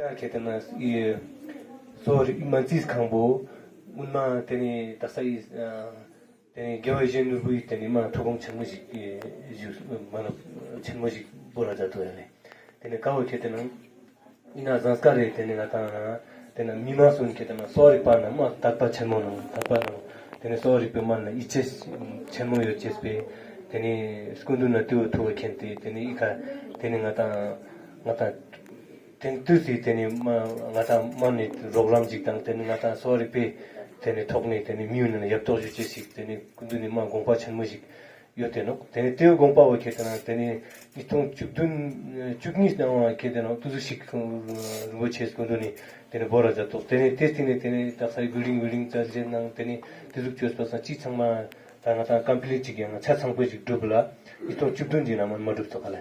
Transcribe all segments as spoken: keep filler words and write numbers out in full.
ད་ཁེ་ཏེ་ན་ཨི་སོ་རི་མན་ཙིས་ཁང་པོ་སྔོན་མ་ཏེ་ནེ་དག་ས་ཨི་ཏེ་ནེ་རྒྱལ་བ་ཡིད་བཞིན་ནོར་བུའི་ཏེ་ནེ་མ་ཐུགས་དགོངས་ཆེན་མོ་ཞིག་ཞུ་མ་ན་ཆེན་མོ་ཞིག་བོར་ར་མཛད་དོ་ཡ་ལེ། ཏེ་ནེ་ཀ་བོ་ཁེ་ཏེ་ན་ཨི་ན་ཟངས་དཀར་རི་ཏེ་ནེ་ང་ཏང་ཏེ་ན་མི་མང་སུ་ཁེ་ཏེ་ན་སོ་རིག་པ་ན་མ་དད་པ་ཆེན་མོ་ནང་དད་པ་ནང་ཏེ་ནེ་སོ་རིག་པའི་མ་ན་ཡིད་ཆེས་ཆེན་མོ་ཡོད་ཅེས་པའི་ཏེ་ནེ་སྐུ་མདུན་ན་ཏེ་བོ་ཐུགས་མཁྱེན་ཏེ་ཏེ་ནེ་ཨི་ཁ་ཏེ་ནེ་ང་ཏང་ང་ཏང་དེང་དུས་སི་ཏེ་ནེ་མ་ང་ཏང་མ་ནེ་རོགས་རམ་ཞིག་དང་ཏེ་ནེ་ང་ཏང་སོ་རིག་པའི་ཏེ་ནེ་ཐོག་ནེ་ཏེ་ནེ་མི་ཡུལ་ནང་ཡབ་ཏོག་ཞུ་ཅེས་ཤིག་ཏེ་ནེ་སྐུ་མདུན་ནེ་མ་དགོངས་པ་ཆེན་མོ་ཞིག་ཡོད་དེ་ནོག། ཏེ་ནེ་ཏེའི་དགོངས་པ་བོ་ཁེ་ཏེ་ན་ཏེ་ནེ་ཉིས་སྟོང་བཅུ་བདུན་བཅུ་གཉིས་ནང་བ་ཁེ་ཏེ་ན་ཏུ་ཟུ་ཞིག་རིན་པོ་ཆེ་སྐུ་མདུན་ནེ་ཏེ་ནེ་བོར་ར་མཛད་དོག། ཏེ་ནེ་ཏེ་སྟིང་ནེ་ཏེ་ནེ་དག་ས་བི་ལིང་བི་ལིང་ཙལ་ཅེས་ནང་ཏེ་ནེ་ཏེ་ཟུག་ཅོས་པ་སང་ཅི་ཚང་མ་ད་ང་ཏང་ཀམ་པི་ལིཊ་ཅིག་ཡང་ཆ་ཚང་པོ་ཞིག་གྲུབ་ལ་ཉིས་སྟོང་བཅུ་བདུན་ཅིག་ནང་མ་མ་གྲུབ་ཙོགས་ལ།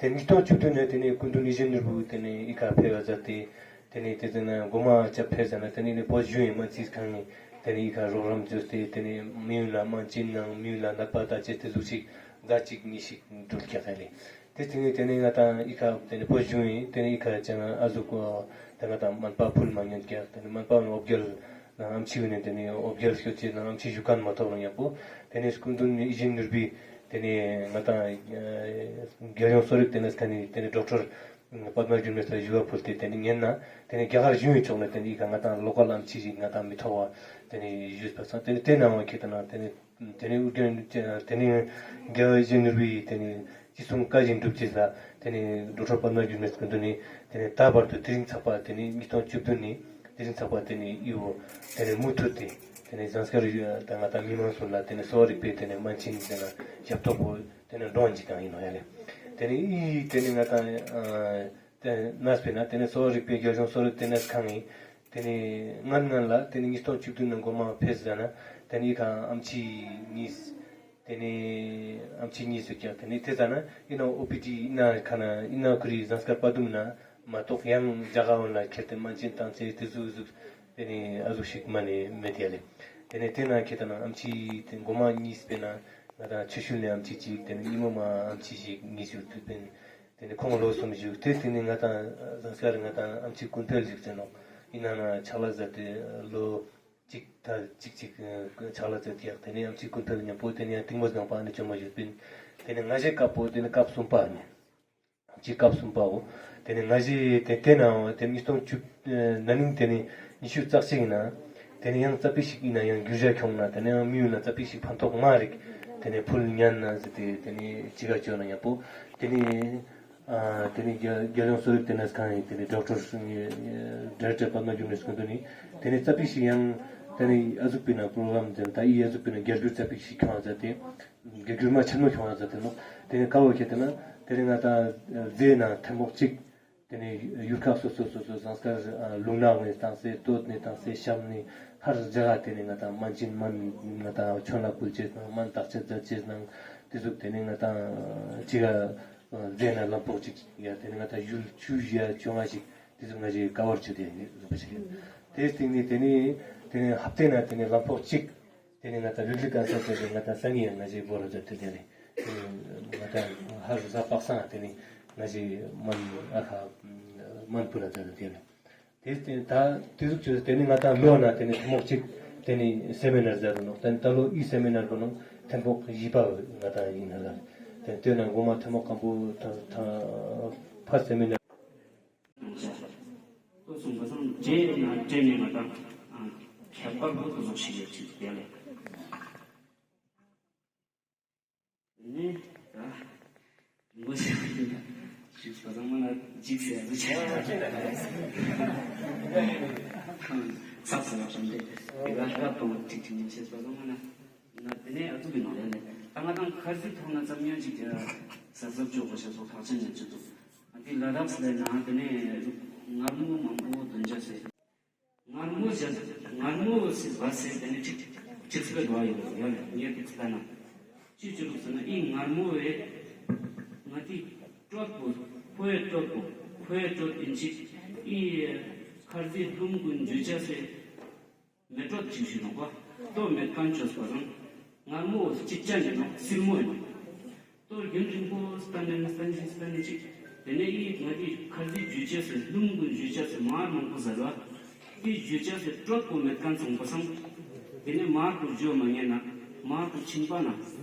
ཏེ་ཉིས་སྟོང་བཅུ་བདུན་ནེ་ཏེ་ནེ་སྐུ་མདུན་ཡིད་བཞིན་ནོར་བུ་ཏེ་ནེ་ཨི་ཁ་ཕེབས་པ་མཛད་དེ་ཏེ་ནེ་ཏེ་ཙ་ན་གོ་མ་ཅབ་ཕེབས་ཟ་ན་ཏེ་ནེ་ནི་བོད་གཞུང་ཡི་མན་ཙིའི་ཁང་ནེ་ཏེ་ནེ་ཨི་ཁ་རོགས་རམ་ཅོས་ཏེ་ཏེ་ནེ་མི་ཡུལ་ལ་མན་ཅིན་ནང་མི་ཡུལ་ལ་ནད་པ་ད་ཅེས་ཏེ་ཟུག་ཞིག་ཟླ་གཅིག་གཉིས་ཤིག་འགྲུལ་ཀྱག་ལེ། ཏེ་སྟིང་ནེ་ཏེ་ནེ་ང་ཏང་ཨི་ཁ་ཏེ་ནེ་བོད་གཞུང་ཡི་ཏེ་ནེ་ཨི་ཁ་ཅང་ཨ་ཟུག་གོ་ཏེ་ང་ཏང་སྨན་པ་ཕུལ་མ་ཉན་ཀྱག། ཏེ་ནེ་སྨན་པ་ནི་འོ་བརྒྱལ་ནང་ཨམ་ཆི་བོ་ནེ་ཏེ་ནེ་འོ་བརྒྱལ་སྐྱོད་ཅེས་ནང་ཨམ་ཆི་ཞུ་ཁན་མ་ཐོབ་རུང་ཡང་པོ་ཏེ་ནེ་སྐུ་མདུན་ཡིད་བཞིན་ནོར་བུའི་ཏེ་ནེ་ང་ཏང་རྒྱལ་ཡོངས་གསོ་རིག་ལྟེ་གནས་ཁང་ནེ་ཏེ་ནེ་ཌོག་ཊར་པདྨ་འགྱུར་མེད་ལ་ཞུ་བ་ཕུལ་ཏེ་ཏེ་ནེ་ཉན་ན་ཏེ་ནེ་རྒྱ་གར་གཞུང་ཡི་ཕྱོགས་ནེ་ཏེ་ནེ་ཨི་ཁ་ང་ཏང་ལོ་ཀལ་ཨམ་ཆི་ཞིག་ང་ཏང་མི་ཐོབ་པ་ཏེ་ནེ་ཞུས་པ་སང་ཏེ་ནེ་ཏེ་ནང་བ་ཁེ་ཏེ་ན་ཏེ་ནེ་ཏེ་ནེ་ཨུ་རྒྱན་ཏེ་ནེ་རྒྱལ་བ་ཡིད་བཞིན་ནོར་བུའི་ཏེ་ནེ་ཅི་གསུང་བཀའ་བཞིན་སྒྲུབ་ཅེས་ལ་ཏེ་ནེ་ཌོག་ཊར་པདྨ་འགྱུར་མེད་སྐུ་མདུན་ནེ་ཏེ་ནེ་ད་བར་དུ་དེ་རིང་ཚགས་པ་ཏེ་ནེ་ཉིས་སྟོང་བཅུ་བདུན་ནེ་དེ་རིང་ཚགས་པ་ཏེ་ནེ་ཨི་བོ་ཏེ་ནེ་མུ་མཐུད་དེ་ཏེ་ནེ་ཟངས་དཀར་ཡུལ་ད་ང་ཏང་མི་མང་སུ་ལ་ཏེ་ནེ་གསོ་བ་རིག་པའི་ཏེ་ནེ་མན་ཅིན་ཏེ་ན་ཞབས་ཏོག་པོ་ཏེ་ནེ་འགྲོ་འཇིག་གང་ཡིན་ནོག་ཡ་ལེ། ཏེ་ནེ་ཨི་ཏེ་ནེ་ང་ཏང་ཨ་ཏེ་ནེ་སྤེར་ན་ཏེ་ནེ་གསོ་བ་རིག་པའི་རྒྱལ་ཡོངས་གསོ་རིག་ལྟེ་གནས་ཁང་ནེ་ཏེ་ནེ་སྔན་སྔན་ལ་ཏེ་ནེ་ཉིས་སྟོང་བཅུ་བདུན་ནང་གོ་མ་ཕེབས་ཟ་ན་ཏེ་ནེ་ཨི་ཁ་ཨམ་ཆི་གཉིས་ཏེ་ནེ་ཨམ་ཆི་གཉིས་སུ་ཀྱག། ཏེ་ནེ་ཏེ་ཟ་ན་ཨི་ན་ཨོ་པི་ཌི་ཨི་ན་ཁ་ན་ཨི་ན་ཁུ་རི་ཟངས་དཀར་པ་དུམ་ན་མ་གཏོགས་ཡང་རྒྱ་གར་བོ་ལ་ཁྱེར་ཏེ་མན་ཅིན་བཏང་ཚེ་ཏེ་ཟུག་ཟུག་ཏེ་ནེ་ཨ་ཟུག་ཞིག་མ་ནེ་མེད་ཡ་ལེ། ཏེ་ནེ་ཏེ་ན་ཁེ་ཏེ་ན་ཨམ་ཆི་ཏེ་གོ་མ་གཉིས་སྤེར་ན་ང་ཏང་ཆུ་ཤུལ་ནེ་ཨམ་ཆི་ཅིག་ཏེ་ནེ་ཉི་མོ་མ་ཨམ་ཆི་ཞིག་གཉིས་ཞུ་ཏུ་པིན། ཏེ་ནེ་ཁོང་ལོ་གསུམ་བཞུགས། ཏེ་སྟིང་ནེ་ང་ཏང་ཟངས་དཀར་ང་ཏང་ཨམ་ཆི་ཀུན་འཕེལ་བཞུགས་ཟེར་ནོག། ཨི་ན་ན་ཕྱག་ལས་མཛད་དེ་ལོ་གཅིག་ད་གཅིག་གཅིག་ཕྱག་ལས་མཛད་དེ་ཡག། ཏེ་ནེ་ཨམ་ཆི་ཀུན་འཕེལ་ཉམ་པོ་ཏེ་ནེ་ཡང་གཏིང་མོ་ནང་པ་ཨ་ནེ་ཅོ་མ་བཞུགས་པིན། ཏེ་ནེ་ང་ཞེ་སྐབས་པོ་ཏེ་ནེ་སྐབས་གསུམ་པ་ཨ་ནེ་ཨམ་ཆི་སྐབས་གསུམ་པའོ། ཏེ་ནེ་ང་ཞེ་ཏེ་ཏེ་ན་ཏེ་ཉིས་སྟོང་བཅུ་ན་ནིང་ཏེ་ནེ་ཉི་ཤུ་རྩ་གཅིག་ཨིན་ན་ཏེ་ནེ་ཡང་ཙ་པིག་ཞིག་ཨིན་ན་ཡང་འགྱུར་བ་ཁྱོང་ན་ཏེ་ནེ་ཡང་མི་ཡུལ་ན་ཙ་པིག་ཞིག་ཕན་ཐོགས་མ་རིག། ཏེ་ནེ་ཕུལ་ཉན་ན་ཟེར་ཏེ་ཏེ་ནེ་ཅི་ག་ཅོ་ན་ཡང་པོ་ཏེ་ནེ་ཨ་ཏེ་ནེ་རྒྱལ་རྒྱལ་ཡོངས་གསོ་རིག་ལྟེ་གནས་ཁང་ནེ་ཏེ་ནེ་ཌོག་ཊར་ཌའི་རེག་ཊར་པདྨ་འགྱུར་མེད་སྐུ་མདུན་ནེ་ཏེ་ནེ་ཙ་པིག་ཞིག་ཡང་ཏེ་ནེ་ཨ་ཟུག་པིན་ན་པྲོ་གྲམ་ཏེ་ད་ཨི་ཨ་ཟུག་པིན་ན་རྒྱལ་རྒྱུ་ཙ་པིག་ཞིག་ཁྱོང་ཟེར་ཏེ། རྒྱལ་རྒྱུ་མ་ཆེན་མོ་ཁྱོང་ཟེར་ཏེ་ནོག། ཏེ་ནེ་ཀ་བོ་ཁེ་ཏེ་ན་ཏེ་ནེ་ང་ཏང་རྫས་ནང་ཐེམ་པོག་གཅིག་ཏེ་ནེ་ཡུལ་ཁག་སོ་སོ་སོ་སོ་ཟངས་དཀར་ལུང་ནག་ནེ་བཏང་སེ་སྟོད་ནེ་བཏང་སེ་གཤམ་ནེ་ཧར་རྒྱ་གར་ཏེ་ནེ་ང་ཏང་སྨན་ཅིན་སྨན་ང་ཏང་ཁྱོན་ལ་ཕུལ་ཅེས་ནང་སྨན་བརྟག་དཔྱད་མཛད་ཅེས་ནང་ཏེ་ཟུག་ཏེ་ནེ་ང་ཏང་ཅི་ག་རྫས་ནང་ལམ་ཕོག་ཅིག་ཡ་ཏེ་ནེ་ང་ཏང་ཡུལ་ཆུ་ཡ་ཆུ་ང་ཞིག་ཏེ་ཟུག་ང་ཞིག་ཀ་བར་ཅོས་ཏེ་ནེ་ཟུག་པ་ཞིག་ཡ། ཏེ་སྟིང་ནེ་ཏེ་ནེ་ཏེ་ནེ་ཧབ་ཏེ་ན་ཏེ་ནེ་ལམ་ཕོག་ཅིག་ཏེ་ནེ་ང་ཏང་ལུག་ལུག་ཀན་སར་ཟེར་ཏེ་ང་ཏང་སང་ཉིན་ཡང་ང་ཞེ་བོར་ར་མཛད་དེ་ཏེ་ནེ་ང་ཏང་ཧར་ཟ་པག་སང་ཏེ་ནེ་ང་ཞེ་སྨན་ཨ་ཁ་སྨན་ཕུལ་ར་མཛད་དེ་ཏེ་ནེ་ཏེ་ཏེ་ད་ཏེ་ཟུག་ཅོས་ཏེ་ནེ་ང་ཏང་ལོ་ན་ཏེ་ནེ་ཐེམ་པོག་གཅིག་ཏེ་ནེ་སེ་མི་ནར་མཛད་དེ་ནོག། ཏེ་ནེ་ད་ལོ་ཨི་སེ་མི་ནར་པོ་ནང་ཐེམ་པོག་བཞི་པ་ང་ཏང་ཨིན་ན་ལ་ཏེ་ཏེ་ན་གོ་མ་ཐེམ་པོག་ཁམ་པོ་ཐ་ཐ་ཕར་སེ་མི་ནར། ཏོ་སོང་པ་སང་འདྲེ་ན་འདྲེ་ནེ་ང་ཏང་ཁྱད་པར་པོ་ཏོ་ཟོག་ཞིག་ཡོད་ཅིག་ཡ་ལེ། ནེ་ད་མོ་ཞིག་ཞིག་པ་སང་མ་ན་འཇིགས་སེ་ཨ་ཟུག་ཆ་ས་ས་ལ་ཤམ་ཏེ་ཏེ་ལ་ཤ་ཏོང་ཅིག་ཅིག་ཉན་ཤེས་པ་སང་མ་ན་ན་ཏེ་ནེ་ཨ་ཟུག་གི་ནོ་ཡ་ལེ། ད་ང་ཏང་ཁར་ཟི་ཐོག་ན་ཙམ་ཡང་ཅིག་ཟ་ཟབ་ཅོ་གོ་ཤེས་སོ་ཐག་ཆོད་ཉན་ཆོད་དུ། ཨ་ཏི་ལ་དྭགས་ལ་ན་ཏེ་ནེ་མངར་མོ་མང་པོ་དོན་ཅ་སེ། མངར་མོ་ཟ་མངར་མོ་སི་བ་སེ་ཏེ་ནེ་ཁྲིག་ཁྲིག་སི་བ་ཡོད་ཡ་ལེ། ངས་ཏེ་ཙི་ད་ན་ཅི་ཅི་རུག་ཟེར་ན་ཨི་མངར་མོ་བེ་ང་ཏི་དྲོད་པོ་ཕོའི་དྲོད་པོ་ཕོའི་དྲོད་ཨིན་ཅིག་ཨི་ཁར་ཟི་ལྷུམ་གུན་འཇུ་ཅ་སེ། མེ་དྲོད་ཅིག་ཞུ་ནོག་པ། ཏོ་མེད་ཁན་ཅོས་པ་སང་མངར་མོ་ཅིག་ཅན་ཨིན་ནོག་སིལ་མོ་ཨིན་ནོག། ཏོ་རྒྱུན་རིང་པོ་སྟན་ནེ་སྟན་ཅིག་སྟན་ཅིག་ དེ་ནས་ཨི་ང་དེ་ཁར་ཟི་འཇུ་ཅེས་སི་ལྷུང་གུན་འཇུ་ཅེས་སི་མར་མང་པོ་ཟ་ལ། དེ་འཇུ་ཅེས་སི་གྲོད་པོ་མེད་ཁན་སོང་པ་སང་། དེ་ནས་མར་པོ་འཇུ་མ་ཉན་ན་མར་པོ་ཕྱིན་པ་ན་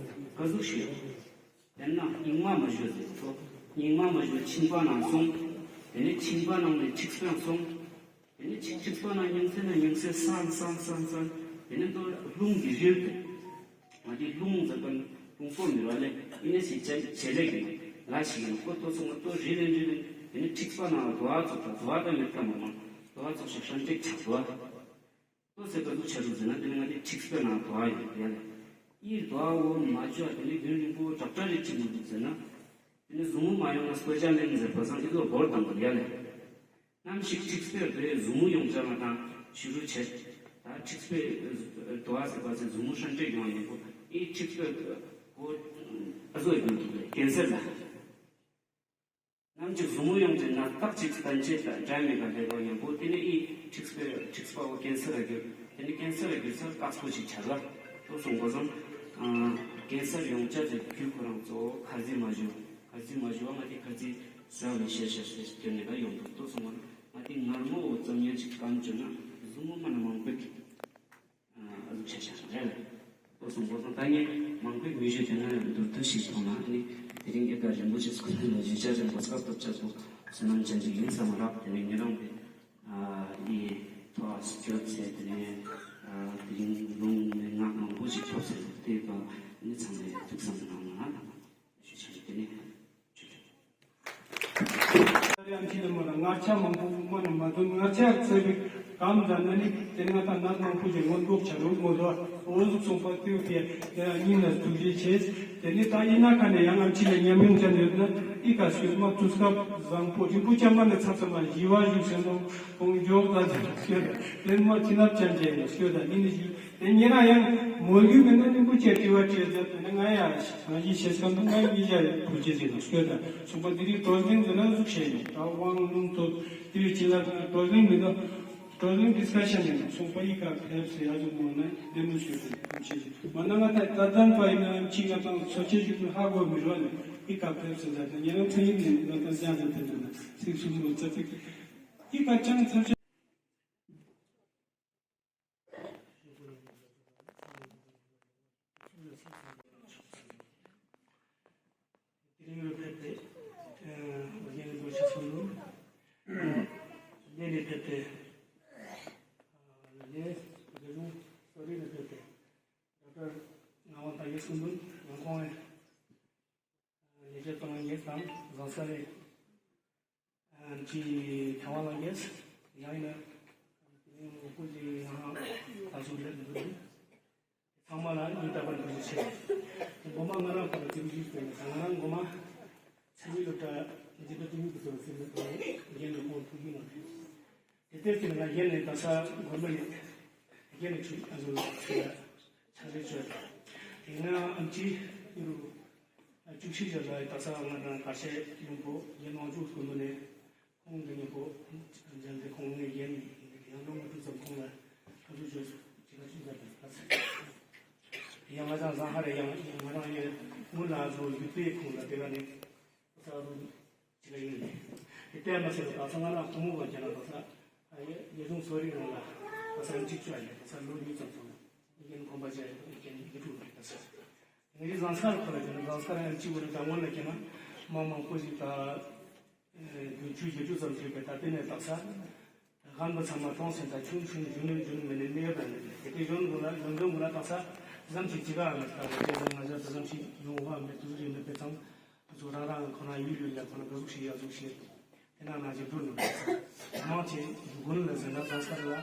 ག་ཟུག་ཤིག་ཡོད། དེ་ན་སྙིགས་མ་མ་ཞུ་ཟེར་ཏོ། སྙིགས་མ་མ་ཞུ་ཕྱིན་པ་ན་སོང་། དེ་ནས་ཕྱིན་པ་ནང་ནས་འཁྲིག་པའང་སོང་། དེ་ནས་འཁྲིག་འཁྲིག་པ་ན་ཉུང་ཚེ་ན་ཉུང་ཚེ་སང་སང་སང་སང་། དེ་ནས་ཏོ་རླུང་གི་རིལ་ཏེ། ང་དེ་རླུང་ཟེར་ཁན་རླུང་པོ་མི་ར་ལེ། ཨི་ནས་སི་ཅན་ཆེ་ལེ་གི་ལ་ཞིག་ཡིན་ཁོ་ཏོ་སོང་ང་ཏོ་རིལ་ལེ་རིལ་ལེ། དེ་ནས་འཁྲིག་པ་ན་དོ་བ་ཚོགས་ད་དོ་བ་ད་མེད་ཀ་མ་མང་དོ་བ་ཚོགས་ཤག་ཤན་ཏེ་ཆག་དོ་བ། ཏོ་ཟེར་ག་ཟུག་ཆ་རུག་ཟེར་ན་དེ་ནི་ང་དེ་འཁྲིག་པའི་ནང་དོ་བ་ཡོད་ཡ་ལེ། ཨི་དོ་བ་འོ་མ་བཅོས་དེ་ནི་རྒྱུན་རིང་པོ་དྲག་དྲག་རེ་ཅིག་མི་འདུག་ཟེར་ན། དེ་ནི་ཟུག་རྔུ་མ་ཡོང་ན་སྐོལ་ཅ་ལེན་ཟེར་བ་སང་ཨི་ཟོ་བོར་བཏང་དགོས་ཡ་ལེ། ནམ་ཞིག་འཁྲིག་པའི་དོ་ཟུག་རྔུ་ཡོང་ཅ་ང་དང་ཕྱི་རུ་ཆེ། ད་འཁྲིག་པའི་དོ་བ་ཟེར་བ་ཟེར་ཟུག་རྔུ་ཧྲན་ཏེ་ཡོང་ཡིན་པོ་ཨི་འཁྲིག་པའི་གོ་ཨ་ཟོ་ཡོད་འདུག་ལེ་ཀེན་སར་ལ། ནམ་ཅིག་ཟུག་རྔུ་ཡོང་ཅེས་ན་རྟགས་ཅིག་སྟན་ཅེས་དང་འདྲ་མི་འདྲ་ལེ་ལོ་ཡང་པོ་དེ་ནི་ཨི་འཁྲིག་པའི་འཁྲིག་པའོ་ཀེན་སར་ར་གྱུར། དེ་ནི་ཀེན་སར་ར་གྱུར་ས་རྟགས་པོ་ཅིག་ཆ་ལ། ཏོ་སོང་པ་སང་། ཀེན་སར་ཡོང་ཅེས་སི་རྒྱུ་ཁོ་རང་གཙོ་བོ་ཁར་ཟི་མ་ཞུ། ཁར་ཟི་མ་ཞུ་བ་ང་དེ་ཁར་ཟི་ཟ་བའི་ཤེས་ཤེས་ཤེས་སྐྱོན་ནི་ལ་ཡོང་འདུག་ཏོ་སོང་པ་ང་དེ་ངར་མོ་བོ་ཙམ་ཡང་ཅིག་གམ་བཅོས་ན་ཟུག་རྔུ་མ་ན་མང་པོ་གི་ཨ་ཟུག་ཆ་ཆ་རེད། ཏོ་སོང་པ་སང་ད་ངས་མང་པོའི་མི་ཞུ་དེ་ན་མདོར་བསྡུས་ཤིག་ཐོང་ན་ནི་དེ་རིང་ཨེ་ཀ་རིན་པོ་ཆེ་སྐུ་ལ་ཞུ་ཆ་ཅན་གོ་སྐབས་ཐོབ་ཆ་སོང་བསོད་ནམས་ཅན་ཅིག་ཡིན་བསམ་མ་རག་དེ་ནས་ཉེ་རང་དེ་ཨ་ཡི་ཐོག་སྐྱོད་ཚེ་དེ་ནས་ཨ་དེ་རིང་ལུང་ནས་ངག་མང་པོ་ཞིག་ཐོབ་ཚེ་དེ་ག་ནི་ཚང་མས་ཐུགས་བསམ་གནང་ན་ཞུ་ཆ་དེ་ནས། ཨམ་ཆི་ལ་མོ་ལ་ངར་ཆ་མང་པོ་མ་ན་མ་དོན་ངར་ཆ་ཚེ་བི་གམ་ཟ་ན་ནི་དེ་ནི་ང་ད་ནད་མང་པོ་ཞིག་སྔོན་འགོག་བྱ་རུག་མོ་དོ། འོ་ཟུག་སོང་པ་ཏེའུ་ཏེ་ཡ་ཉིན་ལ་ཐུགས་རྗེ་ཆེ། དེ་ནི་ད་ཨི་ན་ཁ་ནས་ཡང་ཨམ་ཆི་ལ་ཉམས་མྱོང་ཅན་ཡོད་ན་ཨི་ཀ་སྐྱོད་མ་ཐུགས་སྐབས་བཟང་པོ་རིན་པོ་ཆེ་མ་ནས་ཚབ་ཚབ་མ་ཞི་བ་ཞུ་སེ་ནོ་ཁོང་འཇོག་ད་ཟེར་སྐྱོད་ད་དེ་མ་ཅི་ནབ་ཅན་ཅན་ཡོད་སྐྱོད་ད་ནི་ནི་ཞུ། དེ་ཉེ་རང་ཡང་མོལ་རྒྱུ་མེད་ན་རིན་པོ་ཆེ་དྲི་བ་དྲིས་ཟེར་དེ་ནི་ང་ཡ་ང་ཡི་ཤེས་ཁན་དུ་ང་ཡི་མི་ཞག་ཐུགས་རྗེ་ཆེ་ནོ་སྐྱོད་ད་སོང་པ་དེ་རིང་གྲོ་གླེང་དེ་ན་ཟུག་བཤད་ནི་ད་དབང་ལུང་ཐོབ་དེ་རིང་ཅི་ལ་གྲོ་གླེང་མི་དོ། གྲོ་གླེང་ཌིས་ཀ་ཤན་ཡིན་ནོ་སོང་པ་ཨི་ཀ་ཕེབས་སེ་ཡ་ཟུག་མོ་ན་བདེ་མོ་ཤོད་དེ་ཐུགས་རྗེ་ཆེ་མ་ན་ང་ད་ད་དང་པ་ཡིན་ན་ཅི་ང་དང་ཚོ་ཆེ་ཞུ་ནི་ཧ་གོ་མི་རོ་ནི་ཨི་ཀ་ཕེབས་སེ་ད་ད་ཉེ་རང་ཚེ་ཡིན་ནི་ང་དང་ཅང་ད་ཕེབས་ན་ཚིག་ཞུ་མོ་ཚ་ཚིག་ཨི་ཀ་ཅང་ཚབ་ཆེ། དེ་རིང་ལ་ཕེབས་ཏེ་ཨ་རྒན་རིན་པོ་ཆེ་གསུམ་ལུ་ཨ་གནས་ནས་ཕེབས་ཏེ་ཨ་ལས་རྒྱལ་གཞུང་གསོ་རིག་ལ་ཕེབས་ཏེ་ཌོག་ཊར་ངག་དབང་དར་རྒྱས་གསུམ་ལུ་ཡང་ཁོང་ལས་ལས་བྱེད་གཙོ་འགན་དང་བཟང་ས་ལས་ཨ་ཅི་ཐ་ཝང་ལ་ཡེས་ཡང་ཡིན་ན་ངོ་སྤྲོད་ཅིག་ཡང་ད་སུ་ལས་འདུག་ཚང་མ་ལ་ཡིད་ད་པར་འདུག་ཆེ། མགོ་མ་ང་རང་ཁོ་ལ་དེ་རིགས་ཡིད་སྤེལ་ནས་ང་རང་མགོ་མ་ཚེ་མི་སློབ་གྲྭ་འཛིན་གྲྭ་བདུན་གྱི་ཚོགས་ཟིན་ནས་རྒན་ལ་ཁོང་ཐུག་གི་མ་རེད། དེ་ལྟར་གྱི་ང་རྒན་ནས་ད་ས་མགོ་མ་ནས་རྒན་ནས་ཆུ་ཨ་ཟུ་ཆུ་ལ་ཆ་རེ་ཆོད། དེ་ན་ཨམ་ཆི་ཡུ་རུ་བཅུ་བཞི་ཞག་ལ་ད་ས་ང་དང་ཁ་ཤས་ཡོང་པོ་རྒན་དབང་ཕྱུག་སྐུ་མདུན་ནས་ཁོང་གི་ཉིན་པོ་མཇལ་ཏེ་ཁོང་ངས་ཡན་ཡང་ལོ་ངོ་དྲུག་ཙམ་ཁོང་ལ་ཁ་ཐུག་བརྗོད་ཅི་ག་ཅི་ཟེར་ཏེ་ཡང་ང་ཅང་བཟང་ཧ་རེ་ཡང་ཡང་ང་རང་ཡང་སྔོན་ལ་ཨ་ཟུ་ཡུལ་དུ་ཁོང་ལ་དེ་ག་ནས་ས་རུ་ཅི་ག་ཡིན་ནས་དེ་ལྟས་མ་ཟེར་བ་ད་ས་ང་རང་ཕོ་མོ་བ་རྒྱ་ན་ད་ས་ཡེ་ཡེ་ཟུང་སོ་རིག་རང་ལ་ད་ས་གཅིག་ཅུ་ཨ་ཡེ་ད་ས་ལོ་གཉིས་ཙམ་སོང་ཡིན་ཁོང་པ་ཅག་ཡིན་ཡིན་ཡིན་ཐུག་རེད་ད་ས། ངེད་ཀྱི་ཟངས་དཀར་ཁོ་ལ་ཁྱེད་ན་ཟངས་དཀར་ཡང་གཅིག་པུ་རེད། ད་སྔོན་ལ་ཁྱེད་ན་མ་མང་པོ་ཞིག་ད་དགུ་བཅུ་བཞི་བཅུ་ཙམ་ཞིག་པའི་ད་ལྟའི་ནས་དག་ས་རྒན་པ་ཚང་མ་གྲོངས་ཟིན། ད་ཆུང་ཆུང་གཞོན་ནུ་གཞོན་ནུ་མེད་ནས་གནས་ཡོད་པ་རེད། དེ་གཞོན་ནུ་ལ་གཞོན་གཞོན་ལ་དག་ས་ཟམ་ཞིག་ཅི་ག་ཨ་མེད་ད་རེད། དེ་ང་ཚོ་ད་ཟམ་ཞིག་ཡོང་བ་མེད་དུ་རེད། མེད་པའི་ཚང་ང་ཚོ་རང་རང་ཁོ་ན་ཡུལ་ཡུལ་ལ་ཁོ་ན་ག་ཟུག་ཞིག་ཡ་ཟུག་ཞིག་དེ་ན་ན་ཅིག་འགྲོ་ནི་མ་ཚད་མང་ཆེ་དགུན་ལ་ཟེར་ན་ཟངས་དཀར་ལ་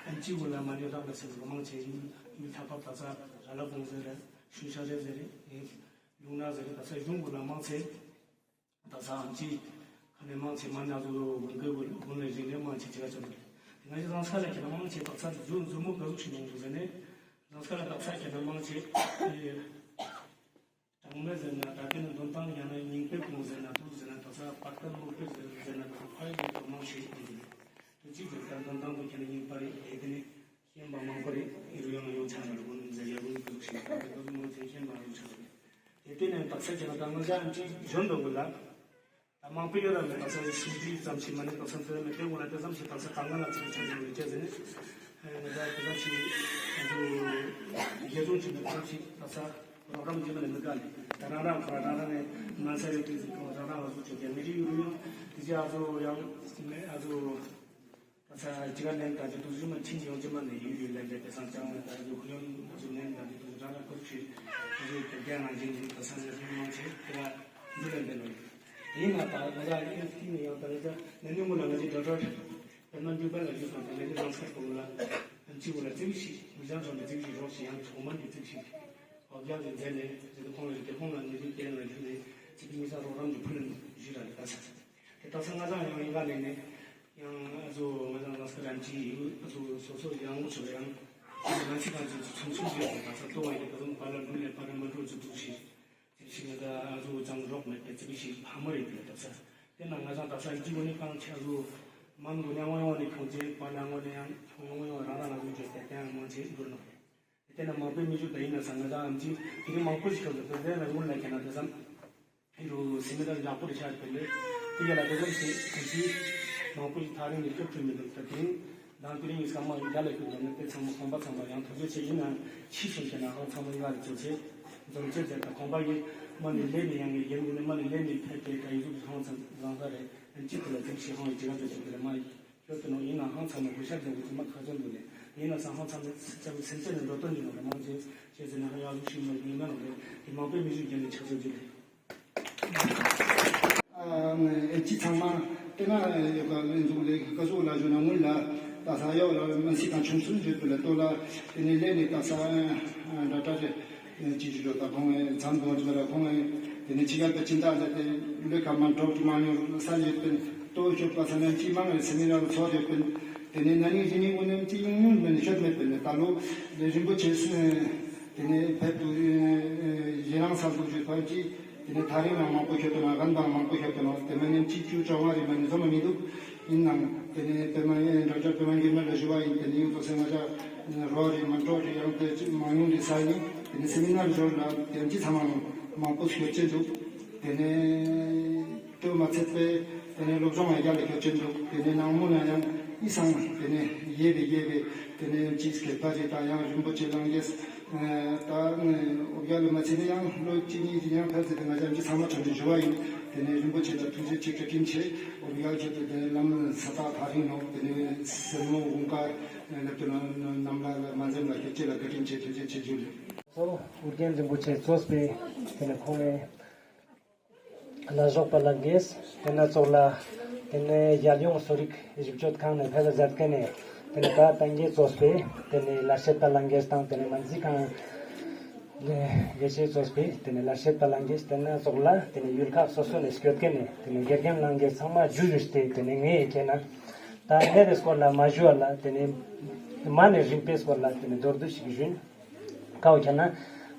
ཨན་ཅི་གུ་ལ་མ་ནི་རག་ལ་ཟེར་ན་མང་ཆེ་ཡུལ་ཡུལ་ཐག་པ་ད་ས་ར་ལ་གུང་ཟེར་རེད། ཤུལ་ཤ་རེད་ཟེར་རེད། ལུང་ན་ཟེར་རེད། ད་ས་གཞུང་གུ་ལ་མང་ཆེ་ད་ས་ཨན་ཅི་ཁ་ནས་མང་ཆེ་མ་ན་ཟུ་ལོ་གུན་གུ་གུན་ལ་ཟེར་ནས་མང་ཆེ་ཅི་ག་ཆོད་རེད། ང་ཞིག་ཟངས་དཀར་ལ་ཁྱེད་ན་མང་ཆེ་ད་ས་ཟུ་ཟུ་མོ་ག་ཟུག་ཞིག་མང་འདུག་ཟེར་ནས་ཟངས་དཀར་ལ་ད་ས་ཁྱེད་ན་མང་ཆེ། གྲངས་མེད་ཟེར་ན་ད་དེ་ནི་འདོན་སྟངས་ཡང་ན་རྙིང་པའི་གོང་ཟེར་ན་དུ་ཟེར་ན་ད་ས་པར་ཏ་ལོག་པའི་ཟེར་ན་ད་ས་ཕ་ཡི་ཟེར་ན་མང་ཆེ་ཡིན་ཟེར་ན་དུ་གཅིག་ཟེར་ད་འདོན་སྟངས་དུ་ཁྱེད་ན་རྙིང་པ་རེད། དེ་དེ་ནི་ཤེས་པ་མང་པོ་རེད། ཨི་རུ་ཡང་ཡོང་ཆ་ར་ལ་གོ་ནི་ཟེར་ཡ་གོ་ནི་གོ་ཤེས་པ་རེད། དུ་མང་ཆེ་ཤེས་པ་ཡོང་ཆ་ར་རེད། དེ་དེ་ནི་ད་ས་ཁྱེད་ན་ད་ང་ཞ་ཨན་ཅི་གཞོན་དུ་གུ་ལ་ད་ མང་པོ་ཡོད་ར་མེད། ད་ས་སུམ་ཅུ་ཙམ་ཞིག་མ་ནེ་ད་ས་འདི་མེད། དེ་འོ་ལ་དེ་ཙམ་ཞིག་ད་ས་གང་ག་ལ་ཚིག་ཆ་ཟིན་མེད་ཅེས་ཟེར་ནས། ཨ་ད་དེ་ཙམ་ཞིག་ཨ་ཟུ་རྒྱལ་ཡོངས་ཀྱི་མི་ཙམ་ཞིག་ད་ས་རོགས་རམ་བྱེད་མ་ནེ་མི་དགའ་ནས་ད་རང་རང་ཁོ་རང་རང་རང་ནས་མ་ཚད་རེ་དེ་ཟིག་གོ་རང་རང་ཨ་ཟུ་ཆོས་རྒྱལ་མི་རིགས་ཡུལ་ཡང་དེ་ཅི་ཨ་ཟུ་ཡང་ཨ་ཟུ། ད་ས་ཅི་ག་ནན་ད་ཅི་ཏུ་ཟུ་མ་ཕྱིན་ཅི་ཡོང་ཅི་མ་ནེ་ཡུལ་ཡུལ་ལ་ལས་པའི་སང་ཅང་ད་ཅི་ཁུ་ཡོན་ད་ཅི་ནན་ད་ཅི་ཏུ་ཟུ་ར་ར་ཁུར་ཆུ་ཏུ་ཟུ་དེ་རྒྱ་ང་ཅིན་ད་ས་ཟེར་ཡོང་ཆེ་དེ་ལ་འདི་ལ་འདི་ལ་ཡིན་ན་ད་ང་ཡ་ཡིན་ཏི་ནི་ཡང་ད་ང་ཡ་ནན་ནི་མུ་ལ་ང་ཅི་ད་ད་པེར་མ་འཇུག་པ་ལ་ཞུ་སང་ད་ང་ཅི་རང་སར་གོང་ལ་ཅི་བོ་ལ་ཙིག་ཞིག་མི་ཅང་སོང་ནེ་ཙིག་ཞིག་རོགས་ཤིག་ཡང་ཚོགས་མ་འདི་ཙིག་ཞིག་ཨོ་རྒྱ་ལ་མཛད་ནས་ཟེར་ཏེ་ཁོང་ལ་ཞུ་དེ་ཁོང་ལ་ནི་རིགས་རྒྱལ་ལ་ཞུ་ནས་ཙིག་མི་ས་རོགས་རམ་གྱི་ཕུལ་ཞུ་ར་ལ་ད་ས། དེ་ད་ས་ང་ཚང་ཡང་ཡིན་ག་ནས་ནས་ཡང་ཨ་ཟོ་ང་ཚང་ལ་སྐར་རམ་ཅི་ཡོད། ཨ་ཟོ་སོ་སོ་ཡང་ངོ་ཚོ་ཡང་ང་ཚི་གང་ཚོ་ཚོང་ཚོང་ཡོད་པ་ད་ས་ཏོ་བ་ཡིན་ད་རུང་པ་ལ་འགྲུལ་ལས་པ་ར་མ་འགྲོ་ཚོ་འདུག་ཞིག་ཅི་ཞིག་ང་ཚ་ཨ་ཟོ་ཅང་རོགས་མེད་པའི་ཙི་པི་ཞིག་ཕ་མ་རེད་དེ་ད་ས། དེ་ན་ང་ཚང་ད་ས་ཡིན་གཅིག་གོ་ནས་གང་ཆ་ཟོ་མང་གོ་ནས་དབང་ཡོང་ནས་ཁྱོང་ཅེ་པ་ལ་ངོ་ནས་ཡང་ཁྱོང་ཡོང་ཡོང་རང་རང་ང་ཚོ་བཅོས་ཏེ་དེ་ཡང་མང་ཆེ་འགྲུལ་ནོ། དེ་ན་མང་པོའི་མི་ཞུ་ད་ཡིན་ན་ས་ང་ཚང་ཨམ་ཆི་དེ་རིང་མང་པོ་ཞིག་ཁྱོད་ཚོ་དེ་ན་སྔོན་ལ་ཁྱེད་ན་དེ་ཙམ་ཨི་རུ་སེ་མི་ནར་ཡག་པོ་རེ་ཆགས་པས་ལེ། དེ་ཡ་ལ་དེ་ཙམ་ཞིག་དེ་ཚོའི་མང་པོ་ཞིག་ཐག་རིང་ནས་སྐྱོབ་ཐུབ་མི་འདུག་ད་དེ་རིང་དང་དེ་རིང་ཡིན་སྐར་མ་ཡིན་རྒྱ་ལ་ཁྱོད་ཚོ་ནི་དེ་ཚང་མ་ཁོང་པ་ཚང་མ་ཡང་ཐུགས་རྗེ་ཆེ། ཡིན་ན་ཕྱི་སུམ་ཁྱེད་ན་ཧང་ཚང་མ་ཡིན་ལ་རེ་ཚོ་ཆེ་འཛོམས་ཆེ་ཟེར་ད་ཁོང་པ་ཡིན་མ་ནི་ལེ་ནི་ཡང་ངའི་ཡིན་དུ་ནི་མ་ནི་ལེ་ནི་ཕེབས་ཏེ་ད་ཡིན་ཟུག་ཧང་ཚང་ལང་ས་རེད། ཅི་ཐུབ་ལ་དེ་ཞིག་ཧང་ཡིན་ཅི་ག་ཚོད་ཅིག་དེ་རེ་མ་ཡིན། ཁྱོད་ཚོ་ནང་ཡིན་ན་ཧང་ཚང་མ་གུས་ཞབས་ཀྱི་འགུལ་ཚུལ་མ་ཁ་ཚོན་འདུག་ནས་ཡིན་ན་སང་ཧང་ཚང་མ་སེམས་ཅན་ནི་འགྲོ་དོན་ཡིན་ནོ་རེ་མང་ཆེ་ཆེ་ཟེར་ན་ཧ་ཡག་ཟུག་ཤིག་མ་ཡིན་ན་ནོ་རེ་དེ་མང་པོའི་མི་ཞིག་རྒྱན་ནས་ཆགས་ཚོད་ཅིག་རེད། ཨ་ཅི་ཚང་མ་དེ་ན་ཡོད་པ་ལེན་ཟུག་ལས་ཀ་ཟུག་ལ་ཞུ་ན་སྔོན་ལ་ད་ས་ཡོག་ལ་མ་སི་དང་ཆུང་ཆུང་བརྗོད་པ་ལ་ལྟོ་ལ་དེ་ནས་ལས་ནས་ད་ས་འདྲ་འདྲ་རེད། ཅི་ཞིག་ལོ་ད་ཁོང་ངི་མཚན་དོན་ཅིག་ལ་ཁོང་ངི་དེ་ནས་ཕྱི་རྒྱལ་དུ་ཕྱིན་ད་ལ་དེ་ལོས་ཀ་མ་འགྲོ་མ་ཡོང་ས་ཡོད་པིན། ལྟོ་ཤོད་པ་ས་ནས་ཅི་མང་ངི་སེ་མི་ནར་ཚོགས་ཡོད་པིན། དེ་ནས་ན་ནིང་གཞེས་ནིང་ངོ་ནས་ཅི་ཡོང་ཡོང་མེད་ཤོད་མེད་པིན། ད་ལོ་ལས་རིན་པོ་ཆེ་སུ་དེ་ནས་ཕེབས་དུ་ཞེ་རང་ས་དུ་ཞུ་ཐོན་ཅི། དེ་ནས་ཐག་རིང་ནང་མང་པོ་ཤོད་དོ་ན་རྒན་པ་མང་པོ་ཤོད་དོ་ན་དེ་མ་ནས་ཅི་ཅུ་ཅོ་ང་རི་མ་ནས་བཟོ་མ་མི་འདུག་ཡིན་ནང་དེ་ནས་པད་མ་ཡིན་འགྲོ་འགྲོ་པད་མ་འགྱུར་མེད་ལ་ཞུ་བ་ཡིན། དེ་ནས་ཡོད་དོ་སེ་ང་ཅག་རོ་རེ་མ་འགྲོ་རེ་ཡང་དེ་ཅི་མང་ཉུང་རེ་ས་ཡིན། དེ་ནས་སེ་མི་ནར་འགྲོ་ལ་དེ་ཅི་ཚང་མ་མང་པོ་ཤོད་ཅེས་འདུག་དེ་ནས་དེ་མ་ཚད་པའི་དེ་ནས་སློབ་སྦྱོང་ལ་རྒྱ་ལ་ཤོད་ཅེས་འདུག་དེ་ནས་ནང་མོ་ན་ཡང་ཨི་སང་དེ་ནས་ཡེ་བེ་ཡེ་བེ་དེ་ནས་ཅི་སྐད་པ་རེ་ད་ཡང་རིན་པོ་ཆེ་ལང་གེས། ད་ཨོ་རྒྱལ་ལ་མ་ཚད་ན་ཡང་ལོ་གཅིག་གཉིས་ཀྱི་ཡང་ཕལ་ཆེར་དེ་ང་ཅག་ཅི་ཚང་མ་ཁྲོམ་དུ་འཇུ་བ་ཡིན། དེ་ནས་རིན་པོ་ཆེ་ལ་ཐུགས་རྗེ་ཆེ་བཀའ་དྲིན་ཆེ། ཨོ་རྒྱལ་ཁྱེད་དུ་དེ་ནས་ལམ་ས་ཐག་ཐག་རིང་ནོ། དེ་ནས་སེར་མོ་དགུན་ཁ་ལབ་ཏུ་ན་ནམ་ལ་ལ་མ་འཛེམ་ལ་ཁྱེད་ཅི་ལ་བཀའ་དྲིན་ཆེ་ཐུགས་རྗེ་ཆེ་ཞུ་ལེ། སོ་ཨོ་རྒྱལ་རིན་པོ་ཆེ་གཙོས་པའི་དེ་ནས་ཁོང་ངི་ལ་ཞོགས་པ་ལ་རྒྱས་དེ་ན་ཙོགས་ལ་དེ་ནས་རྒྱལ་ཡོངས་གསོ་རིག་ཞིབ་དཔྱོད་ཁང་ནས་ཕེབས་པ་མཛད་མཁན་ནས་དེ་ནས་ད་ཏང་གི་གཙོས་པའི་དེ་ནས་ལ་ཤེད་པ་ལ་རྒྱས་དང་དེ་ནས་སྨན་རྩིས་ཁང་དགེ་བཤེས་གཙོས་པའི་དེ་ནས་ལ་ཤེད་པ་ལ་རྒྱས་དེ་ན་ཙོགས་ལ་དེ་ནས་ཡུལ་ཁག་སོ་སོ་ནས་སྐྱོད་མཁན་ནས་དེ་ནས་དགེ་རྒན་ལ་རྒྱས་ཚང་མ་ཇུ་ཞུས་ཏེ་དེ་ནས་ངས་ཡི་གེ་ན་ད་ནད་དེ་སྐོར་ལ་མ་ཞུ་བ་ལ་དེ་ནས་མ་ནས་རིམ་པའི་སྐོར་ལ་དེ་ནས་མདོར་བསྡུས་ཤིག་ཞུན། ཀའོ་ཁྱེད་ན་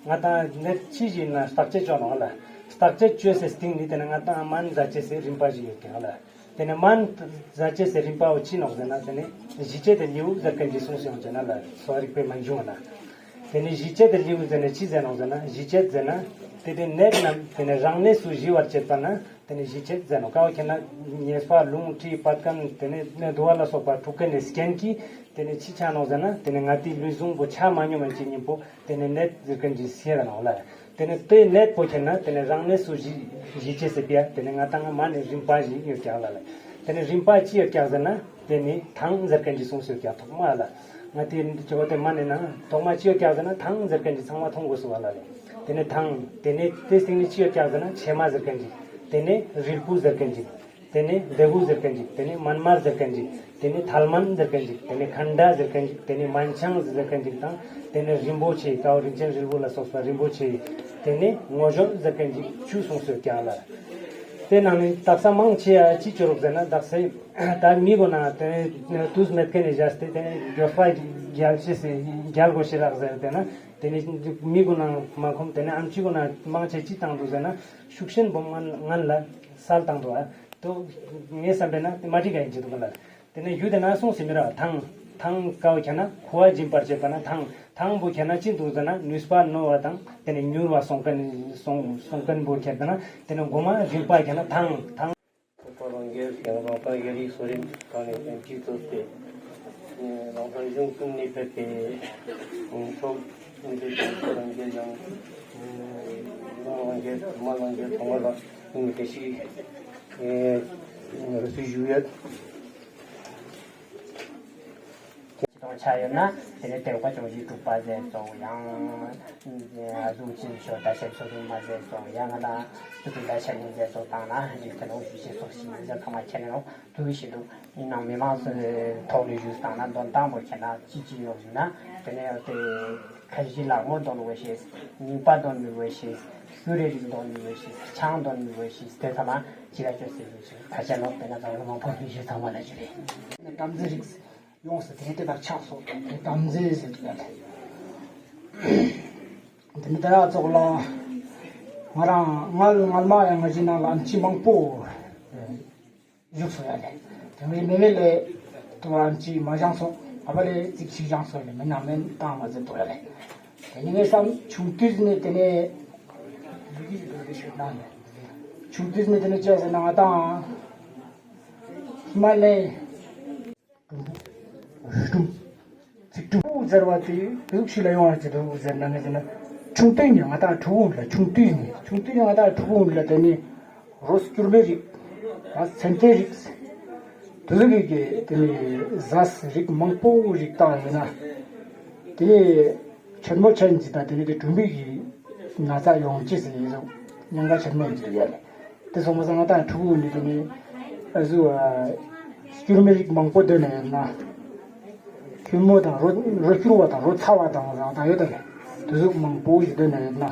ང་དང་ནད་ཅི་ཞིག་ན་བརྟག་དཔྱད་བཅོ་ནོག་ལ། བརྟག་དཔྱད་བཅོས་སེ་སྟིང་ནི་དེ་ན་ང་དང་སྨན་ཟ་ཅེས་སི་རིམ་པ་ཞིག་ཡོད་ཀྱང་ལ། དེ་ནས་སྨན་ཟ་ཅེས་སི་རིམ་པའོ་ཅི་ནོག་ཟེར་ན་དེ་ནས་གཞིས་བྱེས་དེ་ལེའུ་ཟེར་མཁན་ཅིག་གསུངས་སེ་ཡོང་ཅེ་ན་ལ་གསོ་བ་རིག་པའི་སྨན་གཞུང་ན། དེ་ནས་གཞིས་བྱེས་དེ་ལེའུ་ཟེར་ནས་ཅི་ཟེར་ནོག་ཟེར་ན་གཞིས་བྱེས་ཟེར་ན་དེ་དེ་ནད་རྣམས་དེ་ནས་རང་གནས་སུ་ཞི་བར་བྱེད་པ་ན། དེ་ནས་གཞིས་བྱེས་ཟེར་ནོག། ཀའོ་ཁྱེད་ན་ཉེས་པ་རླུང་མཁྲིས་བད་ཀན་དེ་ནས་ནད་དུ་བ་ལ་སོགས་པ་འཁྲུག་མཁན་ནི་རྐྱེན་གྱིས་དེ་ནས་ཅི་ཆ་ནོག་ཟེར་ན་དེ་ནས་ང་ཏིའི་ལུས་ཟུངས་པོ་ཆ་མ་སྙོམས་མན་ཅིག་ཉིན་པོ་དེ་ནས་ནད་ཟེར་མཁན་ཅིག་སྐྱེ་ར་ནོག་ལ། དེ་ནས་དེ་ནད་པོ་ཁྱེད་ན་དེ་ནས་རང་གནས་སུ་ཞི་ཞི་ཅེས་སི་ཕི་ཡ་དེ་ནས་ང་དང་མ་ནས་རིམ་པ་ཞིག་ཡོད་ཀྱང་ལ་ལ། དེ་ནས་རིམ་པ་ཅི་ཡོད་ཀྱང་ཟེར་ན་དེ་ནས་ཐང་ཟེར་མཁན་ཅིག་གསུངས་སེ་ཡོད་ཀྱང་ཐོག་མ་ལ། ང་ཏིའི་ཅོ་དེ་མ་ནས་ན་ཐོག་མ་ཅི་ཡོད་ཀྱང་ཟེར་ན་ཐང་ཟེར་མཁན་ཅིག་ཚང་མ་མཐོང་དགོས་སུ་བ་ལ་ལས། དེ་ནས་ཐང་། དེ་ནས་དེ་སྟེང་ནས་ཅི་ཡོད་ཀྱག་ཟེར་ན་ཕྱེ་མ་ཟེར་མཁན་ཅིག། དེ་ནས་རིལ་བུ་ཟེར་མཁན་ཅིག། དེ་ནས་འབྲས་བུ་ཟེར་མཁན་ཅིག། དེ་ནས་མན་མར་ཟེར་མཁན་ཅིག། དེ་ནས་ཐལ་མན་ཟེར་མཁན་ཅིག། དེ་ནས་ཁན་ཌ་ཟེར་མཁན་ཅིག། དེ་ནས་མན་ཆང་ཟེར་མཁན་ཅིག་དང་། དེ་ནས་རིན་པོ་ཆེ་ཀའོ་རིན་ཆེན་རིལ་བུ་ལ་སོགས་པ་རིན་པོ་ཆེ། དེ་ནས་ངོ་ཞོན་ཟེར་མཁན་ཅིག་བཅུ་གསུངས་སེ་ཡོད་ཀྱག་ལ། དེ་ནང་ནས་དག་ས་མང་ཆེ་ཡ་ཅི་ཅོ་རོག་ཟེར་ན་དག་ས་ད་མི་གོ་ན་དེ་ནས་དུས་མེད་མཁན་ནས་བཞག་སྟེ་དེ་ནས་མགྱོགས་པ་རྒྱལ་ཆེ་སེ་རྒྱལ་དགོས་ཤེས་རག་ཟེར་དེ་ན། དེ་ནས་མི་གུན་ནང་མ་ཁོམ་དེ་ནས་ཨམ་ཆི་གུན་ནང་མང་ཆེ་ཅི་བཏང་འདུག་ཟེར་ན་ཤུགས་ཆེན་པོ་ངན་ངན་ལ་སལ་བཏང་འདུག་ཨ། དོ་ངའི་བསམ་པས་ན་དེ་མ་འགྲིག་ག་ཡིན་ཅི་འདུག་ག་ལ། དེ་ནས་ཡུལ་དེ་ན་སོང་སེ་མི་ར་ཐང་ཐང་ཀའོ་ཁྱེད་ན་ཁུ་བ་འབྱིན་པར་བྱེད་པ་ན་ཐང་ཐང་པོ་ཁྱེད་ན་ཅི་འདུག་ཟེར་ན་ནུས་པ་རྣོ་བ་དང་དེ་ནས་མྱུར་བ་སོང་མཁན་སོང་སོང་མཁན་པོ་ཁྱེད་ན་དེ་ནས་མགོ་མ་རིམ་པ་ཁྱེད་ན་ཐང་ཐང་། དང་ཡ་རིགས་གསོ་རིག་ཁང་ནས་ཡང་ཅིག་ཏུ་སྟེ། རང་ས་གཞུང་ཀུན་ནས་ཕེབས་ཏེ། ཚོགས་འདི་དང་ཚོགས་རང་རྒྱལ་ཡང་། ནང་རང་རྒྱལ་མ་རང་རྒྱལ་ཚང་མ་ལ་ཡིན་དེ་ཞིག་རེ་སུ་ཞུ་ཡོད། ཅི་དང་ཆ་ཡོད་ན་དེ་ནས་དེ་བ་ཅོག་ཞིག་དྲུག་པ་ཟེར་ཙོགས་ཡང་། གཟུགས་ཅན་ཤོ་ད་ཆེན་ཚོ་དུ་མ་ཟེར་ཙོགས་ཡང་ང་དང་ཏུ་ཏུ་ད་ཆེན་ནི་ཟེར་ཙོགས་དང་ན་རིགས་དེ་ནོ་ཞུ་ཆེ་ཙོགས་ཤིག་ཟེར་ཁ་མ་ཁྱེར་ནོ་དུ་ཞིག་འདུག་ཡིན་ནའང་མི་མང་ཚོའི་ཐོག་ནས་ཞུས་བཏང་ན་དོན་དང་པོ་ཁྱེར་ན་ཅི་ཅི་ཡོད་ཞུ་ན་དེ་ནས་དེ་ཁ་ཞིག་ལག་མོ་འདོན་བའི་ཤེས། རྙིང་པ་འདོན་མི་བའི་ཤེས། སུ་རེ་རིགས་འདོན་མི་བའི་ཤེས། ཆང་འདོན་མི་བའི་ཤེས། དེ་ཚང་མ་ཅི་ག་ཅོ་སེ་ཡོད་ཞུ་ཁ་ཆེ་ནོ་དེ་ན་ཚང་མ་མང་པོ་མི་ཞུ་ཚང་མ་ལ་ཞུ་རེད། བྲམ་ཟེ་རིགས་ཡོངས་སུ་དེ་དེ་ལྟར་ཆགས་སོ། བྲམ་ཟེ་ཟེར་དུས་ཡ་ལེ། དེ་ནི་ད་ཡ་ཙོགས་ལ་ང་རང་ང་ང་མ་ཡང་ང་ཞིག་ནང་ལ་ཨམ་ཆི་མང་པོ་བཞུགས་སོ་ཡ་ལེ། དེ་ནི་མེ་མེ་ལེ་དུ་ཨམ་ཆི་མ་བཞེངས་སོ། ཨ་བ་ལེ་ཙིག་ཞིག་བཞེངས་སོ་ལེ། མི་ནང་མེན་བཏང་མ་ཟེར་དོ་ཡ་ལེ། དེ་ནི་ངས་བསམ་ཆུང་དུས་ནས་དེ་ནས་ཆུང་དུས་ནས་དེ་ནས་ཅི་ཟེར་ན་ང་དང་ཧི་མ་ལེ། གྲུམ་བུ། རི་གྲུམ། ཚིག་གྲུམ་བུ་ཟེར་བ་དེ་དུག་ཤི་ལ་ཡོང་བ་ཅི་དུག་ཟེར་ན་ངས་ཟེར་ན། ཆུང་དུས་ནས་ང་དང་ཕྲུ་གུ་ལ་ཆུང་དུས་ནས་ཆུང་དུས་ནས་ང་དང་ཕྲུ་གུ་ལ་དེ་ནི་རོ་སྐྱུར་མོའི་རིགས། ང་ཚན་ཏེ་རིགས། དུ་ཟུག་གི་དེ་ནི་ཟས་རིགས་མང་པོ་རིགས་བཏང་ཡོད་ན། དེ་ནི་ཆེན་མོ་ཆེན་ཅིག་དང་དེ་ནི་དེ་གྲུམ་བུ་གི་ན་ཚ་ཡོང་ཅི་ཟེར་ཡིན་སོང་། ཉེན་ཁ་ཆེན་མོ་ཡིན་ཅི་ཡ་ལེ། དེ་སོང་མ་སང་ང་དང་ཕྲུ་གུ་ནི་དེ་ནི་ཨ་ཟུ་ཨ་སྐྱུར་མོའི་རིགས་མང་པོ་འདོན་ན་ཡོད་ན། སྐྱུར་མོ་དང་རོ་རོ་སྐྱུར་བ་དང་རོ་ཚ་བ་དང་རང་དང་ཡོད་ད་ལེ། དེ་ཟུག་མང་པོ་ཞིག་འདོན་ན་ཡོད་ན།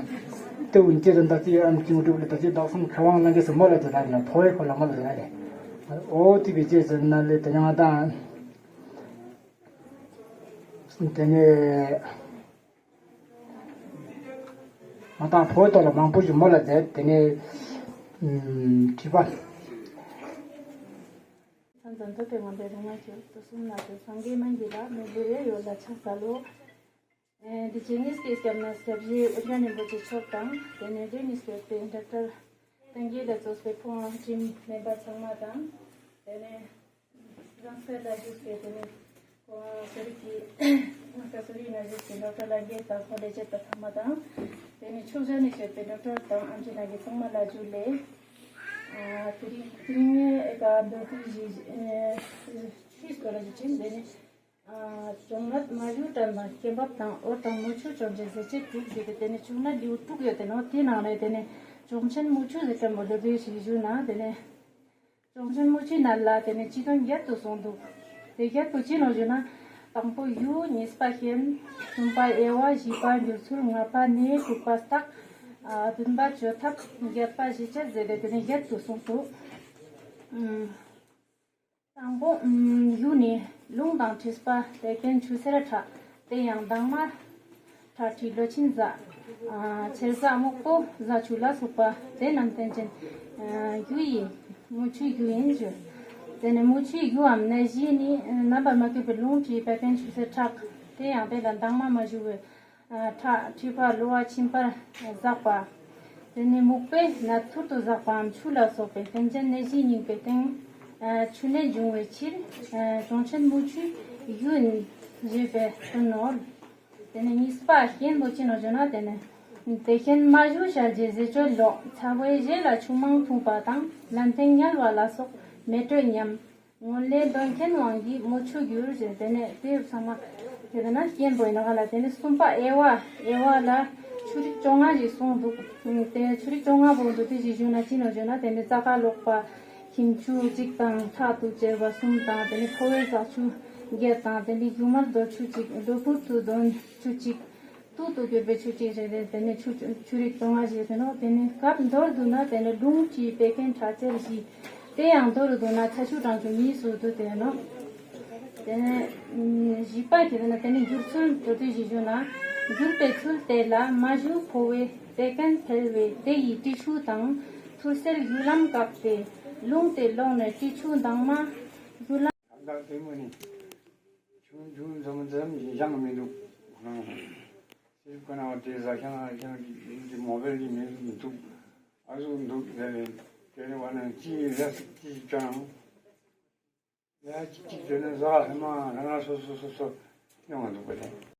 དེ་འུན་ཅེ་དང་ད་ཅི་ཨམ་ཅི་འུ་ཏུ་ལེ་ད་ཅི་དག་སང་ཁ་བང་ལ་གེ་སེ་མོ་ལ་ཅེ་ད་ལེ་ཕོ་བའི་ཁོ་ལ་མོ་ལ་ཅེ་ད་ལེ། ཨོ་དེ་བི་ཅེ་ཟེར་ན་ལེ་དེ་ཡང་དང་དེ་ནས། ང་དང་ཕོ་ཏོ་ལ་མང་པོ་ཞིག་མོ་ལ་མཛད་དེ་ནས་ཨུམ་དྲི་བ། ཚང་ཚང་ཐོབ་པའི་ངོ་མདོའི་རིང་ལ་ཁྱོད་དུ་གསུམ་ན་དུ་སངས་རྒྱས་མན་གྱི་ལ་མི་བུ་རེ་ཡོད་ལ་ཕྱག་འཚལ་ལོ། ཨེ་འདི་ཅི་ཉིས་ཀྱི་སྐྱབས་གནས་སྐྱབས་རྗེ་ཨུ་རྒྱན་རིན་པོ་ཆེ་མཆོག་དང་དེ་ནས་འདི་ཉིས་ཀྱི་སྐྱབས་ཌོག་ཊར་ཏང་གི་ལ་གཙོས་པའི་ཁོང་ཁྲིམས་མེད་པ་ཚང་མ་དང་དེ་ནས། རང་སྐད་ལ་བཞུགས་པའི་དེ་ནས་ཁོང་གསོ་རིག་གི་རང་སྐད་གསོ་རིག་ན་བཞུགས་པའི་ཌོག་ཊར་ལྷ་རྒྱལ་དང་ཁོང་ལས་བྱེད་པ་ཚང་མ་དང་། དེ་ནས་ཕྱོགས་བཞི་ནས་བྱོན་པའི་ཌོག་ཊར་དང་ཨམ་ཆི་ནང་གི་ཚང་མ་ལ་ཇུ་ལེ། ཨ་དེ་རིང་དེ་རིང་ངས་ཨེ་ཀ་འདོན་ཁུལ་ཞིག་ཨེ་ཞིག་སྐོར་ལ་ཞུ་ཆེན་དེ་ནས་ཨ་གྱོང་ངད་མ་ཞུ་དྲན་ན་སྐེམ་པ་དང་འོ་དང་མུ་ཆུ་བཅོམ་ཅེས་ཟེར་ཅེས་དྲུག་ཡོད་དེ་དེ་ནས་གྱོང་ངད་ལེའུ་དྲུག་ཡོད་དེ་ནོ་དེ་ནང་ནས་དེ་ནས་གྱོང་ཆེན་མུ་ཆུ་ཟེར་ཅེས་མོ་ལེ་བེ་ཞིག་ཞུ་ན་དེ་ནས། གྱོང་ཆེན་མུ་ཆུའི་ནང་ལ་དེ་ནས་སྤྱི་དོན་བརྒྱད་དུ་གསུངས་འདུག་དེ་བརྒྱད་པོ་ཅི་ནོ་ཞུ་ན། དང་པོ་ཡུལ། གཉིས་པ་རྐྱེན། གསུམ་པ་དབྱེ་བ། བཞི་པ་འགྱུར་ཚུལ། ལྔ་པ་གནས། དྲུག་པ་རྟགས། ཨ་བདུན་པ་བཅོས་ཐབས། བརྒྱད་པ་ཞི་བྱེད་ཟེར་ཏེ་དེ་ནས་བརྒྱད་དུ་གསུངས་འདུག་ཨུམ། དང་པོ། ཡུལ་ནི་ལུང་དང་འཁྲིལ་པ་དེ་ཀན་ཆུ་སེར་ཁྲག་དེ་ཡང་དྭངས་མ་ཁྲག་མཁྲིས་ལོ་ཆེན་གཟའ། ཨ་ཆེར་གཟའ་སྨུག་པོ་གཟའ་ཆུ་ལ་སོགས་པ་དེ་རྣམས་རྟེན་ཅན་རྒྱུ་ཡིན། མུ་ཆུའི་རྒྱུ་ཡིན་ཞུ། དེ་ནི་མུ་ཆུའི་རྒྱུའམ་ནད་གཞི་ནི་རྣམ་པར་མ་གོས་པའི་ལུང་མཁྲིས་དེ་ཀན་ཆུ་སེར་ཁྲག་དེ་ཡང་དེ་ལ་དྭངས་མ་མ་ཞུ་བའི། ཁྲག་མཁྲིས་པ་གློ་བ་མཆིན་པར་འཛག་པ། དེ་ནས་སྨུག་པའི་ནད་ཐུར་དུ་འཛག་པའམ་ཆུ་ལ་སོགས་པའི་རྟེན་ཅན་ནད་གཞི་རྙིང་པའི་སྟེང་། ཆུ་ནད་འབྱུང་བའི་ཕྱིར། གྱོང་ཆེན་མུ་ཆུའི་རྒྱུ་ཡིན་ཞེས་པའི་དོན་ནོ། དེ་ནས་གཉིས་པ་རྐྱེན་པོ་ཅི་ནོ་ཞུ་ན་དེ་ནས། དེ་ཀན་མ་ཞུ་ཞལ་གྱི་ཟས་སྤྱོད་ལོག་ཚ་བའི་རྗེས་ལ་ཆུ་མང་འཐུང་པ་དང་ལན་ཐེངས་དམྱལ་བ་ལ་སོགས་མེ་དྲོད་ཉམས། སྔོན་ལས་འདོན་མཁན་དབང་གིས་མུ་ཆུ་འགྱུར་ཞེས་དེ་ནས་དེ་ཚང་མ་དེ་ན་རྐྱེན་པོ་ཡིན་ནོ་ག་ལ། དེ་ནས་གསུམ་པ་དབྱེ་བ། དབྱེ་བ་ལ་ཆུ་རིགས་བཅོ་ལྔ་ཞིག་གསུངས་འདུག་དེ་ཆུ་རིགས་བཅོ་ལྔ་པོ་འདུག་དེ་ཞིག་ཞུ་ན་ཅི་ནོ་ཞུ་ན་དེ་ནས་རྩ་ཁ་ལོག་པ་ཁྱིམ་ཆུ་གཅིག་དང་ཁྲག་ཏུ་བཅས་པ་གསུམ་དང་དེ་ནས་ཕོ་བའི་ཟག་ཆུ་བརྒྱད་དང་དེ་ནས་རྒྱུ་མར་རྡོ་ཆུ་གཅིག་གློ་བུར་དུ་འདོན་ཆུ་གཅིག་དུག་ཏུ་གྱུར་པའི་ཆུ་གཅིག་རེ་རེ་དེ་ནས་ཆུ་ཆུ་རིགས་བཅོ་ལྔ་ཞིག་ཡོད་དེ་ནོ། དེ་ནས་སྐབས་མདོར་བསྡུ་ན་དེ་ནས་ལུང་མཁྲིས་དེ་ཀན་ཁྲག་མཁྲིས་བཞི། དེ་ཡང་མདོར་བསྡུ་ན་ཚ་ཆུ་གྲང་ཆུ་གཉིས་སུ་འདུ་དེ་ནོ། དེ་ནས་བཞི་པ་དེ་ནས་དེ་ནས་འགྱུར་ཚུལ་དོ་དེ་ཞིག་ཞུ་ན། འགྱུར་པའི་ཚུལ་དེ་ལ་མ་ཞུ་ཕོ་བའི་དེ་ཀན་འཕེལ་བའི་དེ་ཡི་དྲི་ཆུ་དང་ཐུར་སེལ་རྒྱུ་ལམ་བཀག་སྟེ་ལུང་དེ་ལོག་ནས་དྲི་ཆུ་དྭངས་མ་རྒྱུ་ལམ། ད་དེ་མོ་ནི། ཆུང་ཆུང་ཙམ་ཙམ་ཞིག་བཞེངས་མི་འདུག་ཁོ་ན་བ་དེ་ཟ་ཤང་ཤང་གི་མོ་བེལ་གྱི་མི་འདུག་ཨ་ཟུག་འདུག་དེ་ནས་དེ་ནས་བ་ན་ཅི་རེད་ཅི་ཅང་ ཡ་གཅིག་གཅིག་བྱས་ནས་ཟ་ཧེ་མ་རང་རང་སོ་སོ་སོ་སོ་ཡོང་ང་འདུག་པ་ལེ།